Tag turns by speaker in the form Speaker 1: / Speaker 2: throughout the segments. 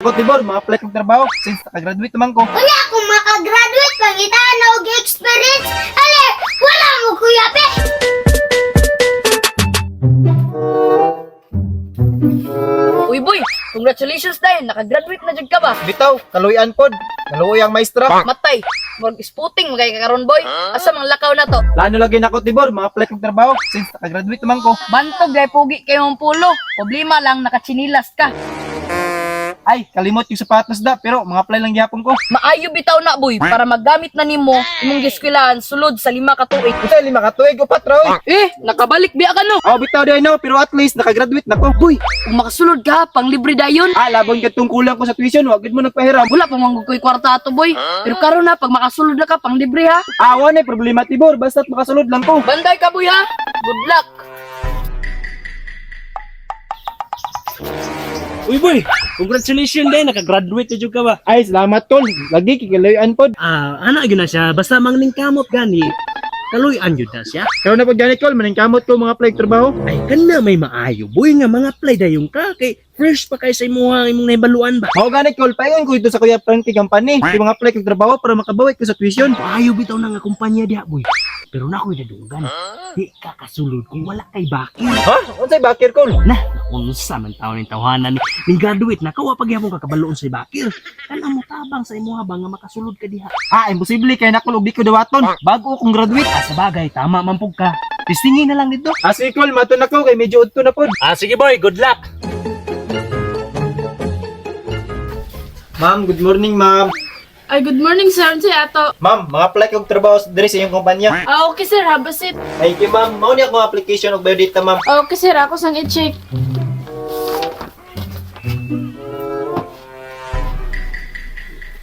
Speaker 1: Ako, Tibor, mga-apply kong trabaho since nakagraduate naman ko.
Speaker 2: Unya kung makagraduate, pangitaan na og experience. Ale, wala mo kuya pe.
Speaker 3: Uy boy, congratulations dahil nakagraduate na jud ka ba?
Speaker 1: Bitaw, kaluyan pod. Naluoy ang maestra.
Speaker 3: Matay, murag isputing magay ka karon boy. Asa mang lakaw na to?
Speaker 1: Plano lagi nako, Tibor, mga-apply kong trabaho since nakagraduate naman ko.
Speaker 3: Bantog dahil pugi kay mong pulo. Problema lang nakatsinilas ka.
Speaker 1: Ay, kalimot yung sapatos da, pero mga apply lang gyapon ko.
Speaker 3: Maayo bitaw na boy para magamit na nimo imong gieskwelaan sulod sa 5 ka tuig.
Speaker 1: Ito, 5 ka tuig, upat ra, oy.
Speaker 3: Eh, nakabalik biya ka no.
Speaker 1: Oh, bitaw di no, pero at least nakagraduate na ko.
Speaker 3: Boy, kung makasulod ka, pang libre dayon.
Speaker 1: Ah, labon kadtong kulang ko sa tuition, wag gid mo nagpahiram.
Speaker 3: Wala pa man ko'y kwarta ato boy. Pero karon na pag makasulod na ka pang libre ha.
Speaker 1: Ah, wala na problema, Tibor, basta't makasulod lang ko.
Speaker 3: Banday ka boy ha. Good luck.
Speaker 4: Uy boy, congratulations day nakagraduate na jud ka ba?
Speaker 1: Ay, salamat tol. Lagi kikaluyan pod.
Speaker 4: Ah, ana gyud na siya basta mangning kamot gani. Kaluy-an jud na siya.
Speaker 1: Karon na pag gani tol, maningkamot ko mga apply trabaho.
Speaker 4: Ay kana may maayo boy nga mga apply dayon ka kay fresh pa kay sa imuha imong naibaluan ba.
Speaker 1: Mao gani tol, paingon ko dito sa Kuya Frankie Company. Di mga apply kog trabaho para makabawi ko sa tuition.
Speaker 4: Maayo bitaw na nga kumpanya diha boy. Pero na ako'y nadunggan. Di ka kasulod kung wala kay bakir.
Speaker 1: Ha? Unsay bakir kol?
Speaker 4: Na, unsa man taon ning tawhanan ni ning graduate na kawa pagyapon ka kabaloon sa bakir. Kana mo tabang sa imuha ba nga makasulod ka diha.
Speaker 1: Ah, imposible kay nako og di ko dawaton. Bago akong graduate.
Speaker 4: Ah, sa bagay tama man pug ka.
Speaker 1: Tistingi na lang dito. Ah, sige kol, mato na ko kay medyo udto na pod.
Speaker 4: Ah, sige boy, good luck.
Speaker 1: Ma'am, good morning, ma'am.
Speaker 5: Ay, good morning, sir. Unsay ato?
Speaker 1: Ma'am, mga apply kog trabaho diri sa inyong kumpanya.
Speaker 5: Ah, okay, sir. Have a seat.
Speaker 1: Thank you, ma'am. Mao ni akong application og biodata, ma'am.
Speaker 5: Ah, okay, sir. Ako sang i-check.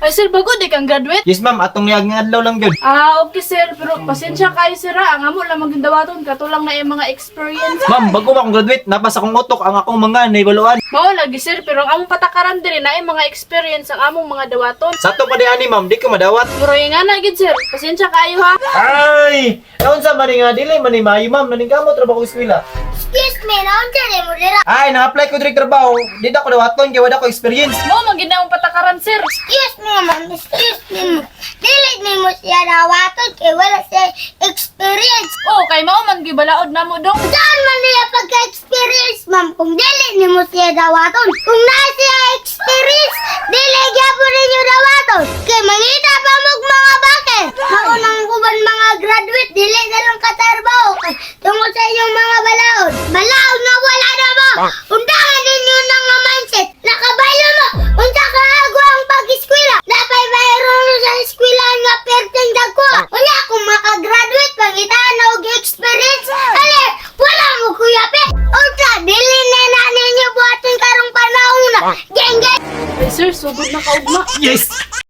Speaker 5: Ay, sir, bago di kang graduate?
Speaker 1: Yes, ma'am, atong niag nga adlaw lang gyud.
Speaker 5: Ah, okay, sir. Pero pasensya kayo, sir, ha. Ang amo lang magindawaton. Katulang na yung mga experience.
Speaker 1: Ma'am, bago akong graduate, napas akong utok ang akong mga naibaluan.
Speaker 5: Mao lagi, sir. Pero ang among patakaran diri na yung mga experience ang among mga dawaton.
Speaker 1: Sa ato pa di ani, ma'am, di ko madawat.
Speaker 5: Pero yung nga na, gid, sir. Pasensya kayo, ha.
Speaker 1: Ay! Naunsa man ni nga dili man ni maayo, ma'am, naningkamot ra ba ko eskwela?
Speaker 2: Excuse me, naunsa ni mo dira?
Speaker 1: Ay, na-apply ko direct trabaho. Di na ko dawaton kay wala ko experience.
Speaker 5: Mao man gid na among patakaran, sir.
Speaker 2: Excuse me, ma'am. Excuse me, ma'am. Dili ni mo siya dawaton kay wala siya experience.
Speaker 5: Oh, kay mao man gibalaod na mo dong.
Speaker 2: Saan man niya pagka-experience, ma'am? Kung dili ni mo siya dawaton. Kung naa siya experience, dili gyapon ninyo dawaton. Kay mangita pa mo'g mga bakit. Maunang uban mga graduate, dili na lang katarbaho. Kay tungod sa inyong mga balaod. Balaod nga wala na mo. Undangan ninyo na nga mindset. Nakabayo mo. Unsa ka ago ang pag-eskwela. Napay bayron sa eskwela nga perting dagko. Unya kung makagraduate pangitaan na og experience. Ale, wala mo kuya pe. Unsa dili na na ninyo buhaton karong panahon na. Geng geng.
Speaker 5: Ay, sir, sugod na kaugma.
Speaker 1: Yes!